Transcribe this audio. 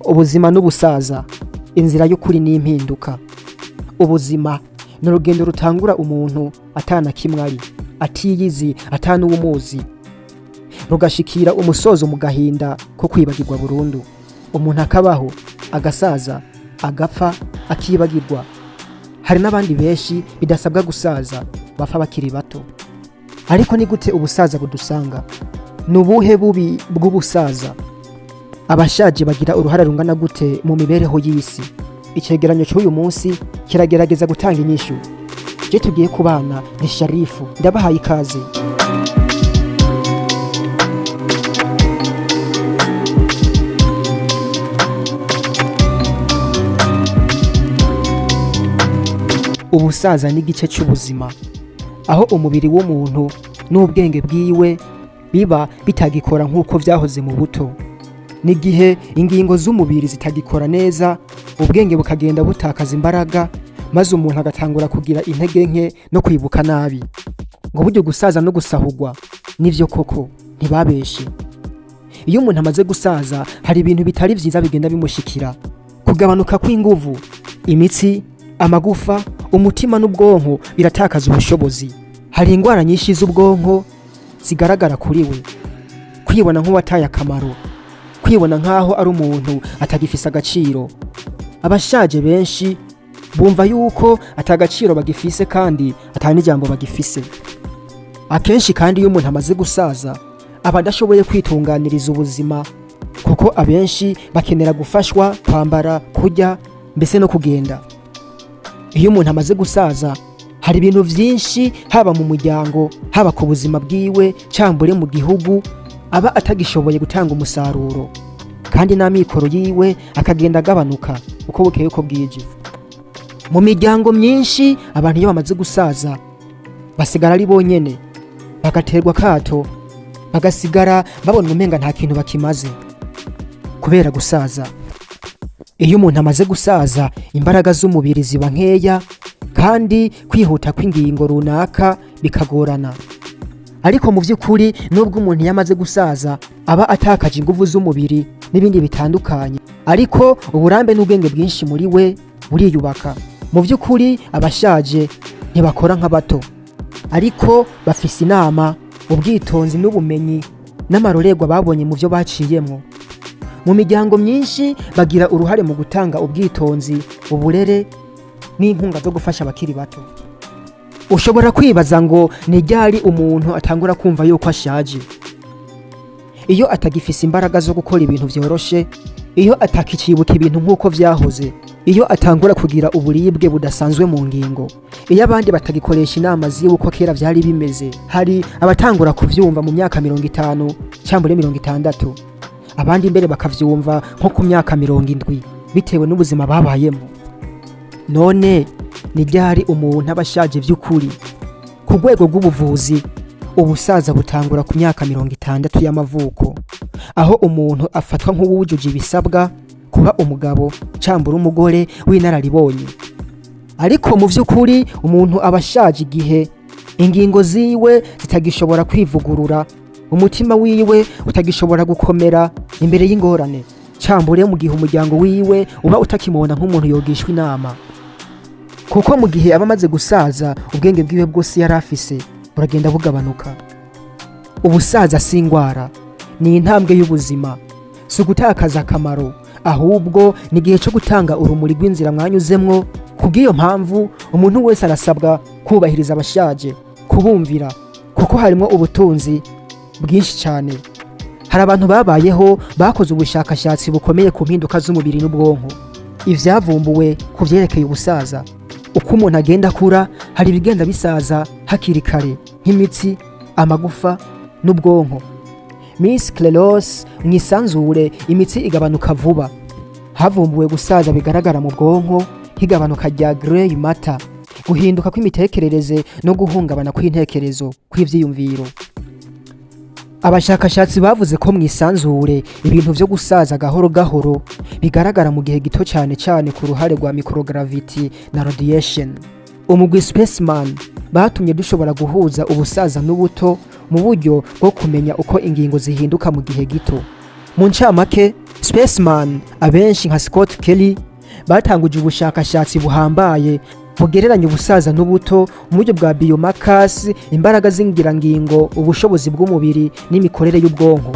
Ubuzima n'ubusaza, inzira y'ukuri n'impinduka. Ubuzima ni urugendo rutangura umuntu atana kimwe ari, atiyizi, atanuwumuzi, rugashikira umusozo mu gahinda ko kwibagirwa burundu. Umuntu akabaho, agasaza, agapfa, akibagirwa. Hari n'abandi benshi bidasabwa gusaza, bapfa bakiri bato. Ariko ni gute ubusaza budusanga? Ni ubuhe bubi bw'ubusaza? Abashaje bagira uruhara rungana gute mu mibereho y'isi? Icegeranyo cy'uyu munsi kiragerageza gutanga inyishu. Je tugiye kubana ni Sharifu, ndabahaye ikaze. Ubusaza ni igice cy'ubuzima, aho umubiri w'umuntu n'ubwenge bwiwe biba bitagikora nk'uko vyahoze mu buto. N'igihe ingingo z'umubiri zitagikora neza, ubwenge bukagenda butakaza imbaraga, maze umuntu agatangura kugira intege nke no kwibuka nabi. Ngo buryo gusaza no gusahurwa nivyo koko, ntibabeshe. Iyo umuntu amaze gusaza, hari ibintu bitari vyiza bigenda bimushikira: kugabanuka kw'inguvu, imitsi, amagufa, umutima n'ubwonko biratakaza ubushobozi. Hari ingwara nyinshi z'ubwonko zigaragara kuri we: kwibona nk'uwataye akamaro, kwibona nk'aho ari umuntu atagifise agaciro. Abashaje benshi bumva yuko atagaciro bagifise kandi ata n'ijambo bagifise. Akenshi kandi iyo umuntu amaze gusaza, aba adashoboye kwitunganiriza ubuzima, kuko abenshi bakenera gufashwa kwambara, kurya, mbese no kugenda. Iyo umuntu amaze gusaza, hari ibintu vyinshi, haba mu muryango, haba ku buzima bwiwe, cambure mu gihugu, aba atagishoboye gutanga umusaruro, kandi n'amikoro yiwe akagenda agabanuka uko bukeye uko bwije. Mu miryango myinshi, abantu iyo bamaze gusaza basigara ari bonyene, bagaterwa akato, bagasigara babona umenga nta kintu bakimaze kubera gusaza. Iyo umuntu amaze gusaza, imbaraga z'umubiri ziba nkeya, kandi kwihuta kw'ingingo runaka bikagorana. Ariko mu by'ukuri, nubwo umuntu iyo amaze gusaza aba atakaje ingufu z'umubiri n'ibindi bitandukanye, ariko uburambe n'ubwenge bwinshi muri we buriyubaka. Mu by'ukuri abashaje ntibakora nk'abato, ariko bafise inama, ubwitonzi n'ubumenyi n'amarorerwa babonye mu byo baciyemwo. Mu miryango myinshi bagira uruhare mu gutanga ubwitonzi, uburere n'inkunga zo gufasha abakiri bato. Ushobora kwibaza ngo ni ryari umuntu atangura kumva yuko ashaje? Iyo atagifise imbaraga zo gukora ibintu vyoroshe, iyo atakicibuka ibintu nk'uko vyahoze, iyo atangura kugira uburibwe budasanzwe mu ngingo, iyo abandi batagikoresha inama ziwe uko kera vyari bimeze. Hari abatangura kuvyumva mu myaka 50 cyangwa 60, abandi imbere bakavyumva nko ku myaka 70, bitewe n'ubuzima babayemo. None ni ryari umuntu aba ashaje vy'ukuri? Ku rwego rw'ubuvuzi, ubusaza butangura ku myaka 60 y'amavuko, aho umuntu afatwa nk'uwujuje ibisabwa kuba umugabo cambura umugore w'inararibonye. Ariko mu vy'ukuri umuntu aba ashaje igihe ingingo ziwe zitagishobora kwivugurura, umutima wiwe utagishobora gukomera imbere y'ingorane, cambure mu gihe umuryango wiwe uba utakimubona nk'umuntu yogishwa inama, kuko mu gihe aba amaze gusaza, ubwenge bwiwe bwose yari afise buragenda bugabanuka. Ubusaza si ingwara, ni intambwe y'ubuzima. Si ugutakaza akamaro, ahubwo ni igihe cyo gutanga urumuri rw'inzira mwanyuzemwo. Kubw'iyo mpamvu, umuntu wese arasabwa kubahiriza abashaje, kubumvira, kuko harimo ubutunzi bwinshi cyane. Hari abantu babayeho bakoze ubushakashatsi bukomeye ku mpinduka z'umubiri n'ubwonko, ivyavumbuwe ku vyerekeye ubusaza. Uko umuntu agenda akura, hari ibigenda bisaza hakiri kare, nk'imitsi, amagufa n'ubwonko. Miss Clelos, mwisanzure imitsi igabanuka vuba. Havumbuwe gusaza bigaragara mu bwonko, nk'igabanuka rya grey matter, guhinduka kw'imitekerereze no guhungabana kw'intekerezo, kw'ivyiyumviro. Abashakashatsi bavuze ko mwisanzure ibintu vyo gusaza gahoro gahoro bigaragara mu gihe gito, cyane cyane ku ruhare rwa microgravity na radiation. Umugwi Spaceman batumye dushobora guhuza ubusaza n'ubuto mu buryo bwo kumenya uko ingingo zihinduka mu gihe gito. Mu ncamake, Spaceman abenshi nka Scott Kelly batanguje ubushakashatsi buhambaye bugereranya ubusaza n'ubuto mu buryo bwa biomarkers, imbaraga z'ingirangingo, ubushobozi bw'umubiri n'imikorere y'ubwonko.